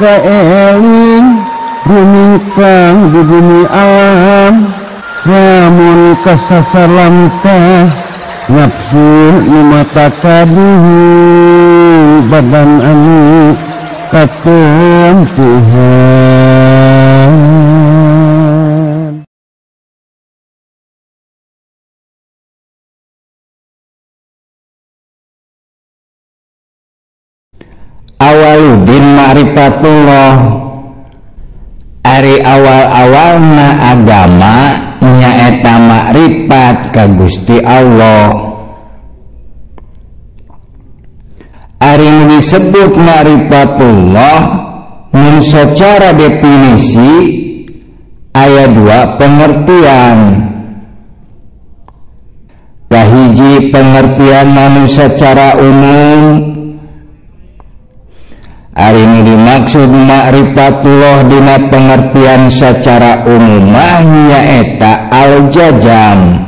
kaeling rumingkang di bumi alam lamun kasasar lamtah nafsu nu mata kaduhu badan anu katempuhan. Awaludin ma'rifatullah ari awal-awalna agama nyaeta makrifat ka Gusti Allah. Ari nu disebut ma'rifatullah mun secara definisi aya dua pengertian. Kahiji pengertian anu secara umum. Ari nu dimaksud ma'rifatullah dina pengertian secara umum mah nyaeta al-jazam,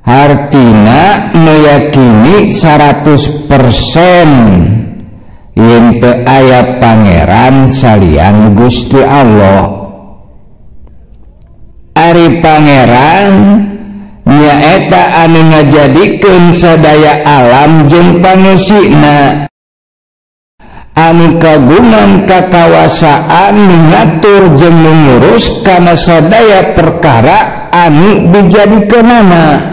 hartina meyakini 100% yen teu aya pangeran salian Gusti Allah. Ari pangeran nyaeta anu ngajadikeun sadaya alam jeung pangeusina, anu kagungan kakawasaan ngatur jeung ngurus kana sadaya perkara anu dijadikeunana,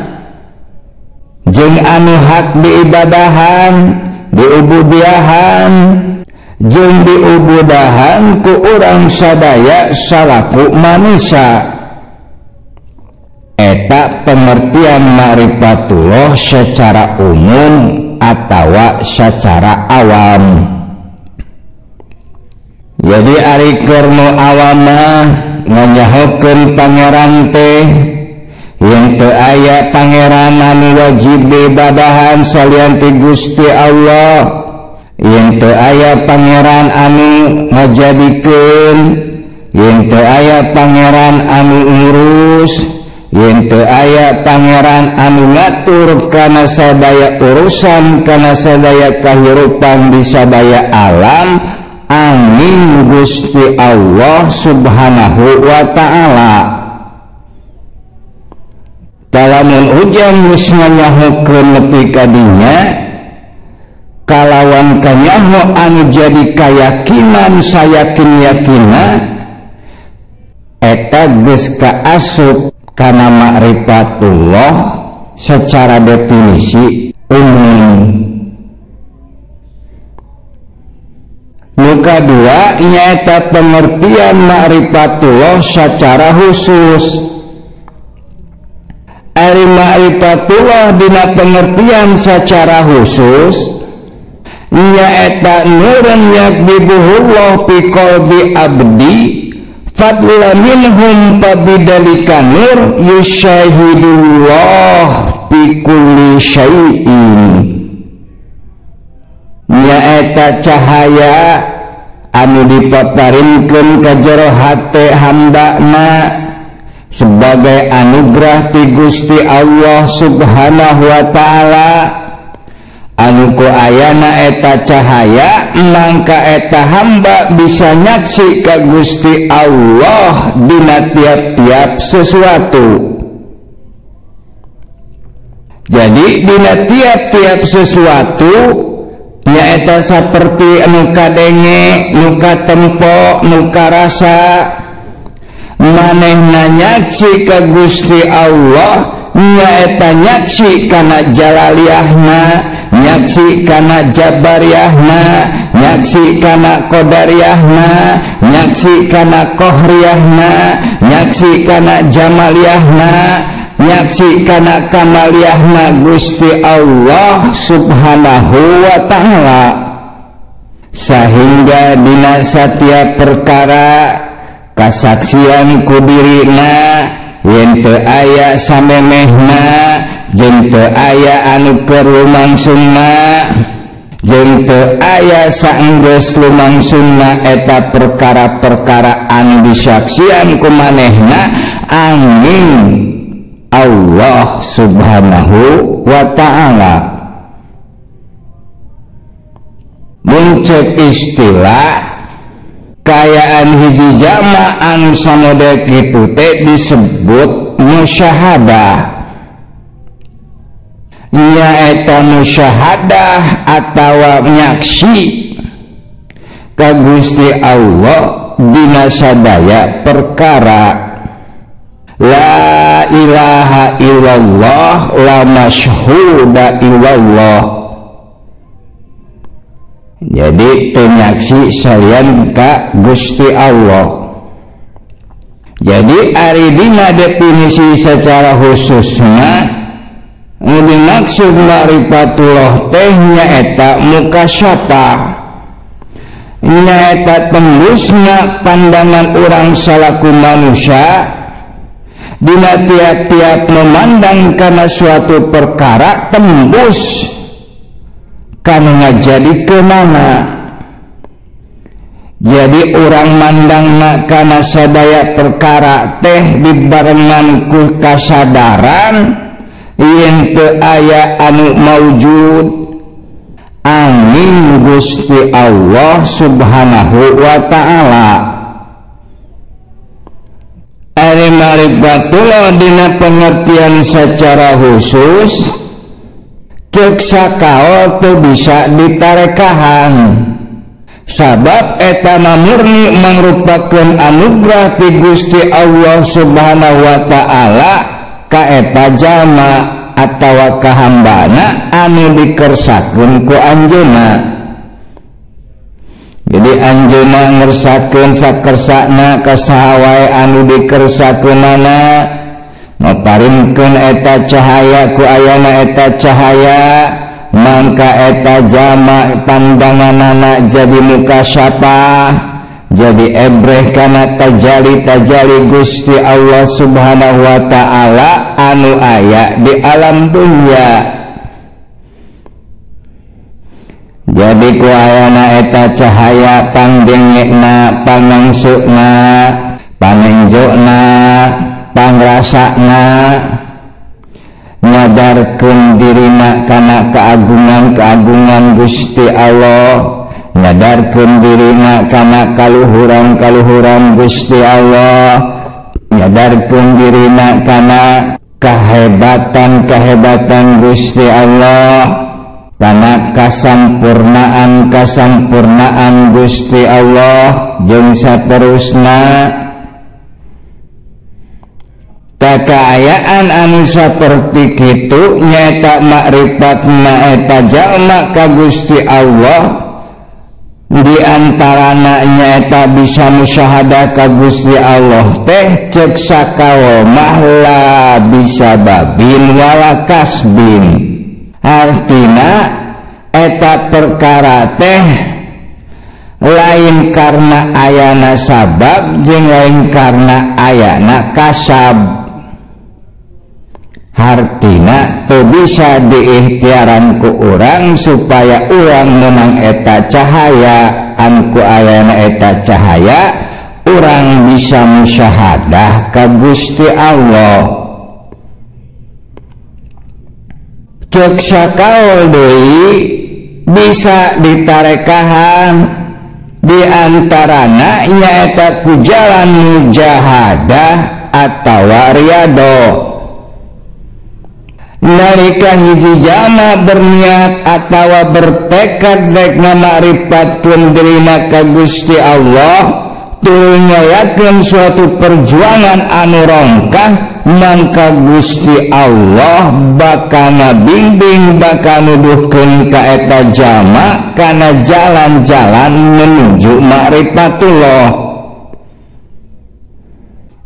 jeung anu hak diibadahan, diubudiahan, jeung diubudahan ku urang sadaya salaku manusia. Eta pengertian ma'rifatullah secara umum atawa secara awam. Jadi ari keur nu awam mah nganyahokeun pangeran teh yen teu aya pangeran anu wajib diibadahan salian ti Gusti Allah, yen teu aya pangeran anu ngajadikeun, yen teu aya pangeran anu ngurus, yen teu aya pangeran anu ngatur kana sadaya urusan, kana sadaya kahirupan di sadaya alam angin Gusti Allah Subhanahu wa ta'ala. Talamun hujan geus nganyahokeun nepi ka dinya kalawan kanyaho anu jadi kayakinan sayakin-yakina eta geus kaasup kana ma'rifatullah secara definisi umum. Nu kadua nyaeta pengertian ma'rifatullah secara khusus. Ari ma'rifatullah dina pengertian secara khusus nyaeta nurun yakdibuhullah fi qalbi abdi fadla minhum fabidalika nur yusyahidullah fi kulli syai'in. Nyaeta cahaya anu dipaparinkeun ka jero hate hambana sebagai anugerah ti Gusti Allah Subhanahu wa ta'ala, anu ku ayana eta cahaya mangka eta hamba bisa nyaksi ka Gusti Allah dina tiap-tiap sesuatu. Jadi dina tiap-tiap sesuatu nyaeta saperti anu kadenge, nu katempo, nu karasa, manehna nyaksi ka Gusti Allah nyaeta nyaksi kana jalaliyahna, nyaksi kana jabariyahna, nyaksi kana qadariyahna, nyaksi kana qahriyahna, nyaksi kana jamaliyahna, nyaksi kana kamaliyahna Gusti Allah Subhanahu wa ta'ala. Sehingga dina setiap perkara kasaksian ku dirina yen teu aya samemehna, jeung teu aya anu keur lumangsungna, jeung teu aya saenggeus lumangsungna eta perkara-perkara anu disaksian ku manehna angin Allah Subhanahu wa ta'ala. Muncul istilah Kaayaan hiji jalma anu samodel kitu teh disebut musyahadah. Nyaeta musyahadah atawa nyaksi ka Gusti Allah dina sadaya perkara. La ilaha illallah la masyhuda illallah. Jadi teu nyaksi salian ka Gusti Allah. Jadi ari dina definisi secara khususna nu dimaksud ma'rifatullah teh nyaeta mukasyafah, nyaeta tembusna pandangan urang salaku manusia dina tiap-tiap memandang kana suatu perkara tembus kana ngajadi kemana. Jadi urang mandangna kana sadaya perkara teh dibarengan ku kasadaran yen teu aya anu maujud angin Gusti Allah Subhanahu wa ta'ala. Ari ma'rifatullah dina pengertian secara khusus ceuk sakaol teu bisa ditarekahan, sabab eta murni mangrupakeun anugerah ti Gusti Allah Subhanahu wa ta'ala ka eta jalma atawa ka hambana anu dikersakeun ku anjeunna. Jadi anjeunna ngersakeun sakersana ka saha wae anu dikersakeunana, maparinkeun eta cahaya ku ayana eta cahaya, mangka eta jalma pandanganana jadi mukasyafah, jadi ebreh kana tajali-tajali Gusti Allah Subhanahu wa ta'ala anu aya di alam dunya. Jadi ku ayana eta cahaya pangdengekna, pangangseuna, panenjona, pangrasana, nyadarkeun dirina kana keagungan-keagungan Gusti Allah, nyadarkeun dirina kana kaluhuran-kaluhuran Gusti Allah, nyadarkeun dirina kana kahebatan-kahebatan Gusti Allah, kana kasampurnaan-kasampurnaan Gusti Allah jeung saterusna. Kakaayaan anu saperti kitu nyaeta makrifatna eta jalma ka Gusti Allah, di antarana nyaeta bisa musyahadah ka Gusti Allah teh ceuk sakaol mah la bisa babin wala kasbin. Artina eta perkara teh lain karena ayana sabab jeung lain karena ayana kasab. Hartina teu bisa diikhtiaran ku urang supaya urang menang eta cahaya, an ku ayana eta cahaya urang bisa musyahadah ka Gusti Allah. Ceuk sakaol deui bisa ditarekahan di antarana nyaeta ku jalan mujahadah atawa riadoh. Nalika hiji jalma berniat atawa bertekad rek ngamakripatkeun dirina ka Gusti Allah, tuluy ngayakeun suatu perjuangan anu rongkah, mangka Gusti Allah bakal ngabimbing, bakal nuduhkeun ka eta jalma kana jalan-jalan menuju makrifatullah.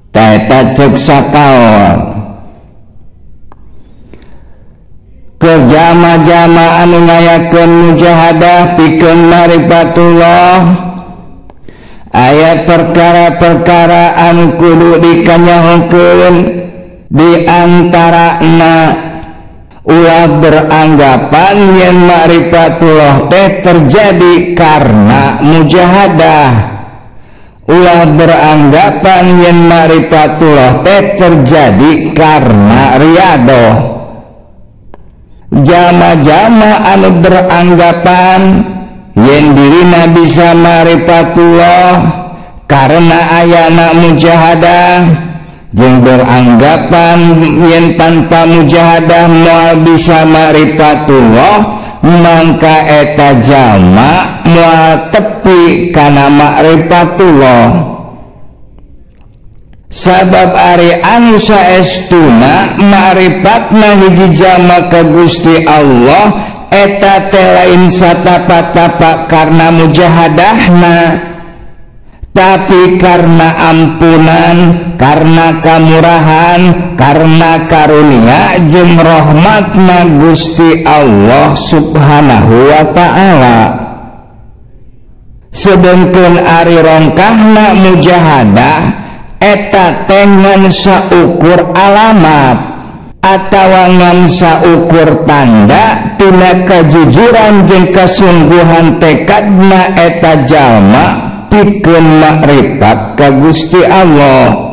Ta eta ceuk sakaol. Kerjama-jama anu ngayakeun mujahadah pikeun makrifatullah, aya perkara-perkara anu kudu dikanyahokeun, di antarana ulah beranggapan yen makrifatullah teh terjadi karena mujahadah, ulah beranggapan yen makrifatullah teh terjadi karena riadoh. Jama-jama anu beranggapan yen dirina bisa makrifatullah karena ayana mujahadah jeung beranggapan yen tanpa mujahadah moal bisa ma'rifatullah mangka eta jalma moal tepi kana ma'rifatullah. Sabab ari anu saestuna ma'rifatna hiji jalma ka Gusti Allah eta teh lain satapa-tapa karena mujahadahna, tapi karena ampunan, karena kamurahan, karena karunia jeung rahmatna Gusti Allah Subhanahu wa ta'ala. Sedengkeun ari rongkahna mujahadah eta teh ngan saukur alamat atawa ngan saukur tanda tina kajujuran jeung kasungguhan tekadna eta jalma pikeun makrifat ka Gusti Allah.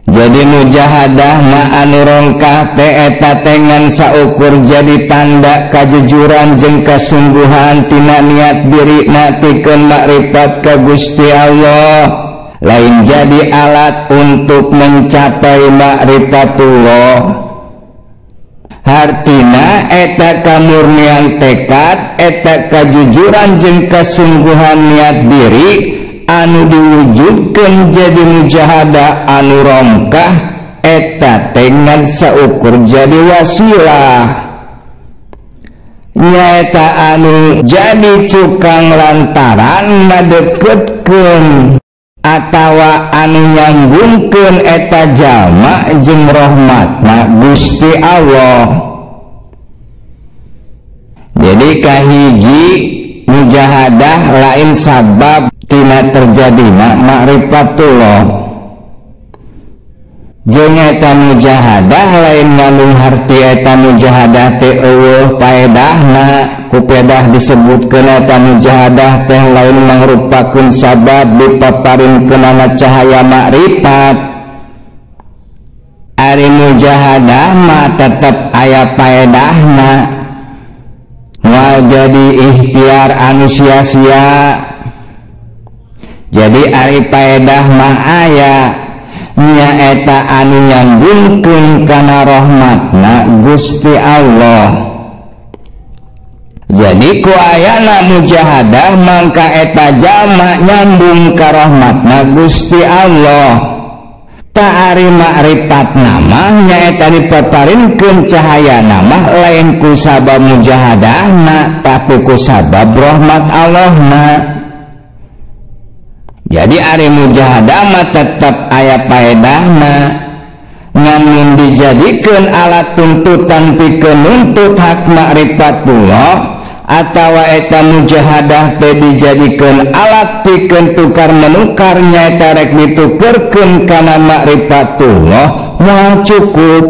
Jadi mujahadahna anu rongkah teh eta teh ngan saukur jadi tanda kajujuran jeung kasungguhan tina niat dirina pikeun makrifat ka Gusti Allah, lain jadi alat untuk mencapai makrifatullah. Hartina eta kamurnian tekad, eta kajujuran jeung kasungguhan niat diri anu diwujudkeun jadi mujahadah anu rongkah eta teh ngan saukur jadi wasilah, nyaeta anu jadi cukang lantaran ngadeketkeun atawa anu nyambungkeun eta jalma jeung rahmatna Gusti Allah. Jadi kahiji mujahadah lain sabab tina terjadina ma'rifatullah, jeung eta mujahadah lain ngandung harti eta mujahadah teh eueuh paedahna. Ku pedah disebutkeun eta mujahadah teh lain mangrupakeun sabab dipaparinkeunana cahaya makrifat. Ari mujahadah mah tetep aya paedahna, moal jadi ikhtiar anu sia-sia. Jadi ari paedah mah aya, nyaeta anu nyambungkeun kana rahmatna Gusti Allah. Jadi ku ayana mujahadah mangka eta jalma nyambung ka rahmatna Gusti Allah. Ta ari makrifat mah nyaeta dipaparinkeun cahayana mah lain ku sabab mujahadahna, tapi ku sabab rahmat Allahna. Jadi ari mujahadah mah tetep aya paedahna, ngan mun dijadikeun alat tuntutan pikeun nuntut hak makrifatullah atawa eta mujahadah teh dijadikeun alat pikeun tukar menukar nyaeta rek ditukerkeun kana makrifatullah moal cukup.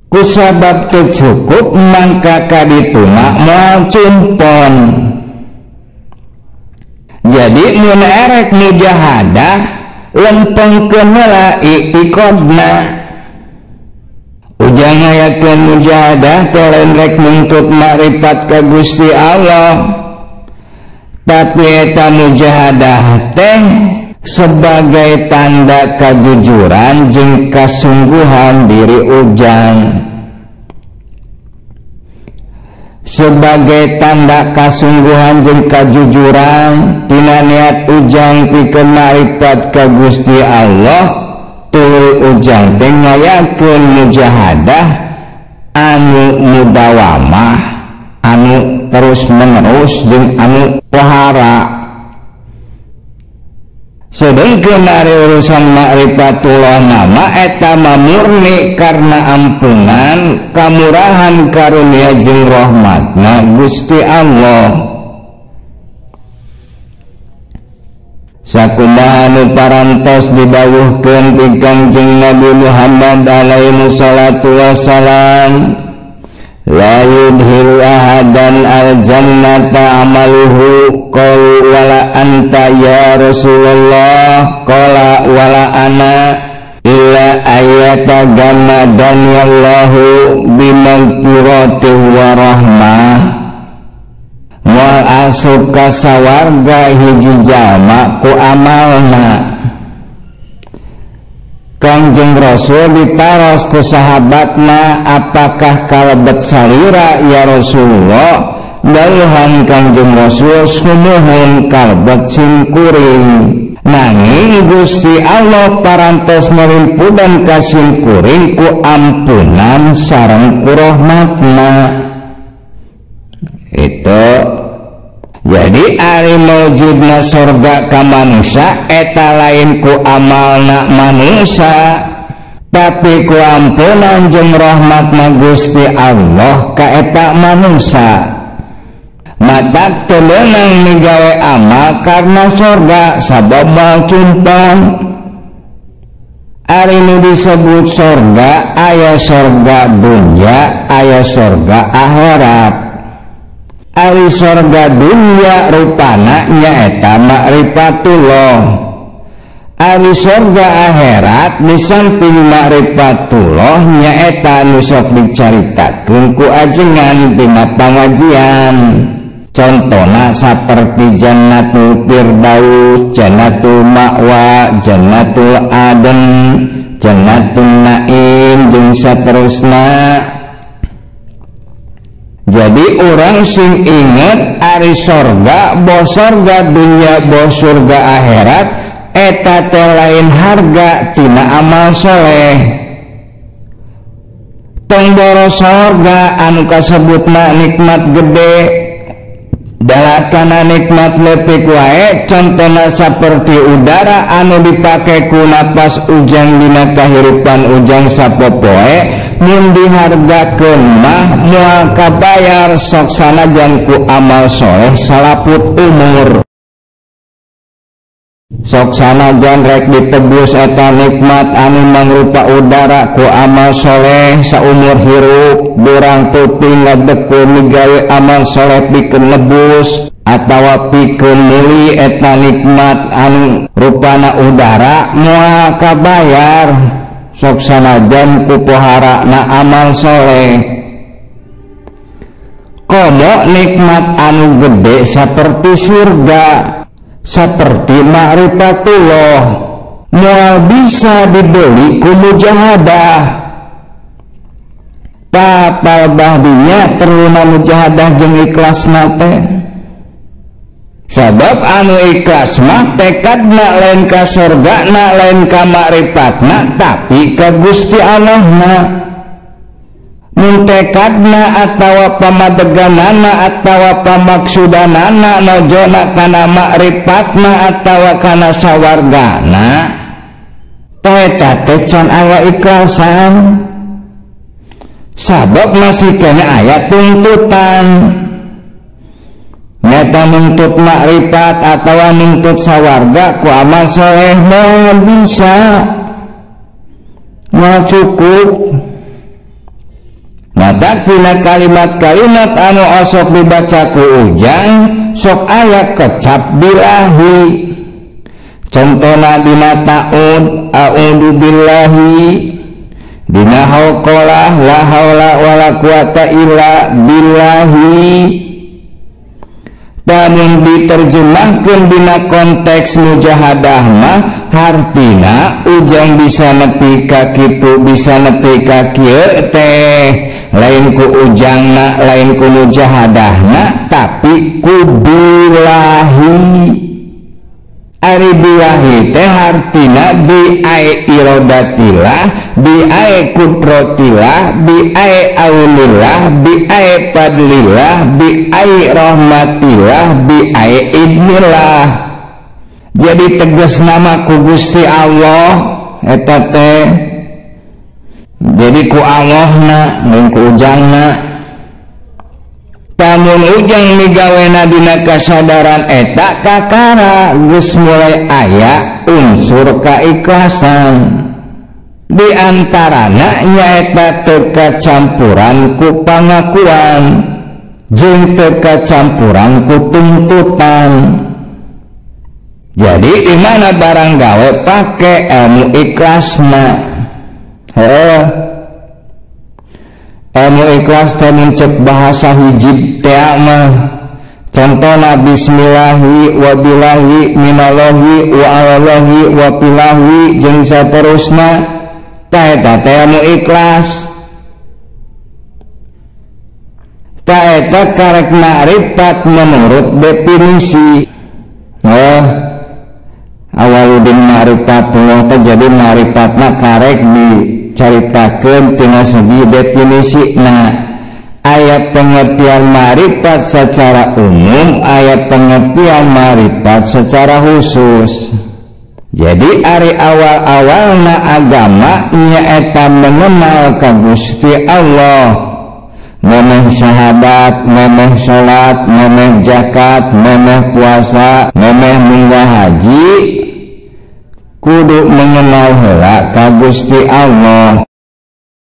Kusabab teu cukup mangka kadituna moal cumpon. Jadi mun erek mujahadah lempengkeun heula i'tiqadna. Ujang ngayakeun mujahadah teh lain rek nuntut makrifat ka Gusti Allah, tapi eta mujahadah teh sebagai tanda kajujuran jeung kasungguhan diri ujang, sebagai tanda kasungguhan jeung kajujuran tina niat ujang pikeun makrifat ka Gusti Allah. Tuluy ujang teh ngayakeun mujahadah anu mudawamah, anu terus menerus jeung anu pohara. Sedengkeun ari urusan makrifatullah nama eta mah murni karena ampunan, kamurahan karunia jeung rahmatna Gusti Allah. Sakumaha anu parantos didawuhkeun ti Kangjeng Nabi Muhammad alaihi salatu wassalam, la yudhilu ahadan al jannata amaluhu qalu wala anta ya Rasulullah qala wala ana illa ayata gammadani Allahu bimagfirati wa rahmah. Moal Moal asup ka sawarga hiji jalma ku amalna. Kangjeng Rasul ditaros ku sahabatna, apakah kalebet salira ya Rasulullah? Dawuhan Kangjeng Rasul sumuhun kalebet simkuring. Nanging Gusti Allah parantos ngalimpudan ka simkuring ku ampunan sareng ku rahmatna. Itu jadi ari maujudna sorga ka manusia eta lain ku amalna manusia, tapi ku ampunan jeung rahmatna Gusti Allah ka eta manusia. Matak teu meunang migawe amal karena sorga sabab moal cumpang. Ari nu disebut sorga aya sorga dunya, aya sorga akhirat. Ari sorga dunya rupana nyaeta ma'rifatullah. Ari sorga akhirat di samping ma'rifatullah nyaeta nu sok dicaritakeun ku ajengan dina pangajian. Contona saperti Jannatul Firdaus, Jannatul Ma'wa, Jannatul Aden, Jannatul Naim jeung saterusna. Jadi orang sing inget ari sorga, boh sorga dunia, boh surga akhirat, eta teh lain harga tina amal soleh. Tong boro sorga anu kasebutna nikmat gede, dalakana nikmat leutik wae, contona saperti udara anu dipake ku napas ujang dina kahirupan ujang sapopoe, mun dihargakeun mah moal kabayar sok sanajan ku amal soleh salaput umur. Sok sanajan rek ditebus eta nikmat anu mangrupa udara ku amal soleh saumur hirup, durang peuting ngadeukkeun migawe amal soleh pikeun nebus atawa pikeun meuli eta nikmat anu rupana udara moal kabayar sok sanajan ku poharana amal soleh. Komo nikmat anu gede seperti surga, seperti ma'rifatullah, moal bisa dibeli ku mujahadah. Tapal bahdinya perluna mujahadah jeung ikhlasna teh. Sabab anu ikhlas mah tekadna lain ka sorgana, lain ka ma'rifatna, tapi ka Gusti Allahna. Mun tekadna atawa pamadeganana atawa pamaksudanana nojona kana ma'rifatna atawa kana sawargana, eta teh can aya ikhlasan. Sabab masih kena aya tuntutan. Nyata nuntut makrifat atawa nuntut sawarga ku amal soleh moal bisa, moal cukup. Matak tina kalimat-kalimat anu osok dibaca ku ujang sok aya kecap bilahi. Contona dina ta'ud a'udzu billahi, dina hauqalah la haula wala quwata illa billahi. Namun diterjemahkan dina konteks mujahadah mah hartina ujang bisa nepi ka kitu, bisa nepi ka kieu teh, lain ku ujangna, lain ku mujahadahna, tapi ku bilahi. Ari bilahi teh hartina bi ai irodatillah, bi ai kudratillah, bi ai aulillah, bi ai fadlillah, bi ai rahmatillah, bi ai idnillah. Jadi tegas nama ku Gusti Allah eta teh. Jadi ku Allahna, mun ku ujangna. Tamun ujang migawena dina kasadaran eta kakara geus mulai aya unsur kaikhlasan. Di antarana nyaeta teu kacampuran ku pangakuan jeung teu kacampuran ku tuntutan. Jadi di mana barang gawe pake ilmu ikhlasna. Heuh. Ilmu ikhlas teh mun cek bahasa hijib teh mah Contohna bismillahi wa billahi minallahi wa alallahi wa billahi jeung saterusna tah eta teh anu ikhlas. Tah eta karek makrifat menurut definisi. Oh, awaludin ma'rifatullah teh jadi ma'rifatna karek dicaritakeun tina segi definisi. Nah, ayat pengertian ma'rifat secara umum, ayat pengertian ma'rifat secara khusus. Jadi ari awal-awalna agama nyaeta mengenal ka Gusti Allah, memeh syahadat, memeh salat, memeh zakat, memeh puasa, memeh munggah haji, kudu mengenal heula ka Gusti Allah.